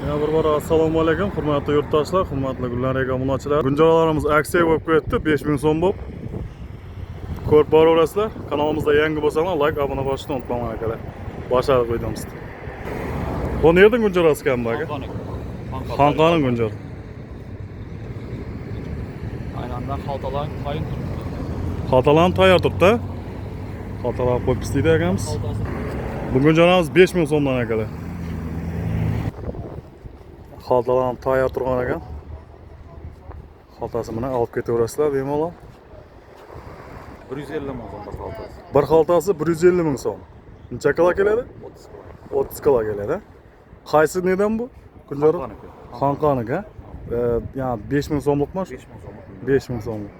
Yana bir bor assalomu alaykum, hurmatli yurtdoshlar, hurmatli Gullar obunachilar. Gunjaralarimiz aksiya bo'lib ketdi, 5000 so'm bo'lib. Ko'rib boraverasizlar. Kanalimizda yangi bo'lsanglar, like, obuna bosishni unutmanglar akalar. Boshladik videomizni. Bu nerdan gunjarasi ekan bu aka? Xonqoning gunjara. Aynan xaltalar tayin turibdi. Xaltalarni tayyor turibdi. Xaltalar qo'yib pistiydi akamiz. Xaltasi Bu gunjaramiz 5000 so'mdan akalar. Xaltalarni tayyor turgan ekan. Xaltasi bilan olib ketaverasizlar bemalol. 150 ming so'm bir xaltasi. Bir xaltasi 150 ming so'm. Necha kilo keladi? 30 kilo. 30 kilo keladi. Qaysi nedan bu? Kunjara? Xonqoniki. Xonqoniki. Ya'ni 5000 so'mlikmi shu? 5 ming so'm. 5000 so'mlik.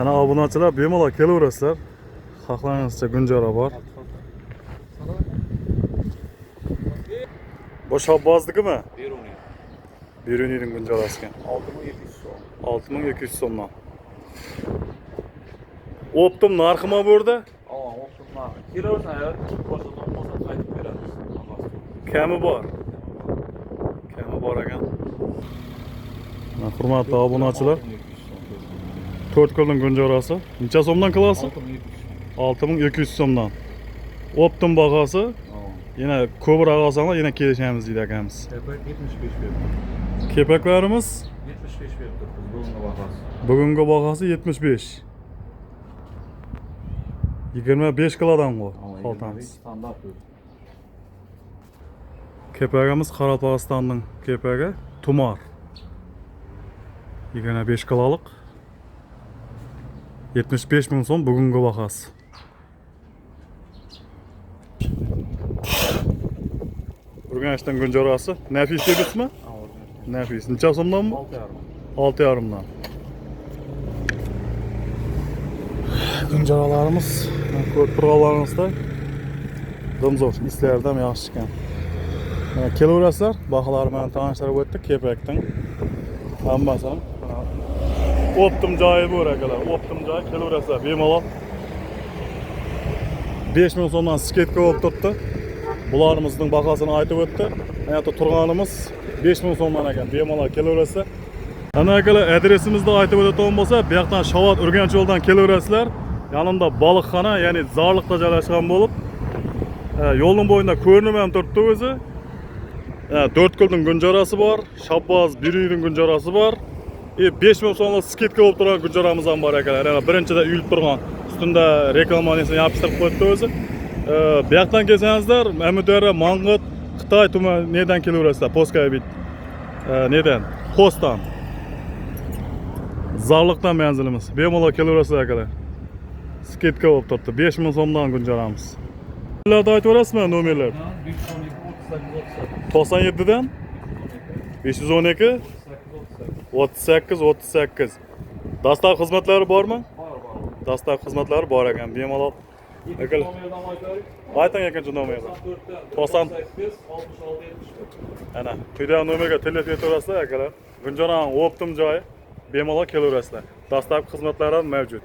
Ana obunachilar bemalol kelaverasizlar. Xohlaganingizcha gunjara bor. Bu Shabboznikimi? Beruniy. Beruniyning gunjarasi ekan. 6200 so'm. 6200 so'mdan. Optim narximi bu yerda? Aa, optim narxi. Kelaversan agar boshqa bo'lsa qaytib beramiz. Kami bor. Kami bor ekan. Mana hurmatli obunachilar, 6200 so'm. To'rtko'lning gunjarasi necha so'mdan kilosi? 6200 so'm. 6200 so'mdan. Optim bahosi. Aa. Yana ko'proq olsanglar yana kelishamiz deydi akamiz. Kepak 75 berib turibdi. Kepaklarimiz 75 berib turibdi bugungi bahosi. bugungi bahosi 75. 25 kilodan bu xaltamiz. Standart o'zi. Kepagimiz Qoraqalpog'istonning kepagi Tumor. 25 kilolik. 75 ming so'm bugungi bahosi. Urganchdan gunjarasi Nafis deysizmi? Nafis. Necha so'mdan bu? 6,5. 6,5 dan. Gunjaralarimiz ko'rib turganlaringizda dim zo'r, islari ham yaxshi ekan. Mana kelaverasizlar, baholari bilan tanishtirib o'tdik kepakning hammasini. Mana Optim joyi bu akalar, optim joyi kelaverasizlar bemalol. 5000 so'mdan скидка bo'lib turibdi. Bularımızning bahosini aytib o'tdi. Mana yerda turganimiz 5000 so'mdan ekan, bemalol kelaverasizlar. Ana akalar adresimizni aytib o'tadigan bo'lsa, bu yoqdan Shavot Urganch yo'ldan kelaverasizlar. Yanında baliqxona, ya'ni Zorliqda joylashgan bo'lib, yo'lning bo'yida ko'rinib ham turibdi o'zi. To'rtko'lning gunjarasi bor, Shabboz Biruyning gunjarasi bor. 5000 so'mlik скидка bo'lib turgan gunjaramiz ham bor akalar. Yana birinchida uyilib turgan, ustida reklama nesini yopishtirib qo'yibdi o'zi. Bu yoqdan kelsangizlar, Amudaryo, Mang'it, Xitoy tuman nedan kelaverasizlar? Poska bit. Nedan? Postdan. Zorliqdan manzilimiz. Bemalol kelaverasizlar akalar. Скидка bo'lib turibdi. 5000 so'mdan gunjaramiz. Nomerlarni aytib berasizmi nomerlar? 512 38 38. 97 dan 512 38 38. 38 38. Dostavka xizmatlari bormi? Bor, bor. Dostavka xizmatlari bor ekan, bemalol. Ikkinchi Akalar. nomerdan aytaylik. Ayting ikkinchi nomerni. 94 90. 98 66 71. Ana, quyidagi nomerga telefon etaverasizlar akalar. Gunjaraning optim joyi. Bemalol kelaverasizlar. Dostavka xizmatlari ham mavjud.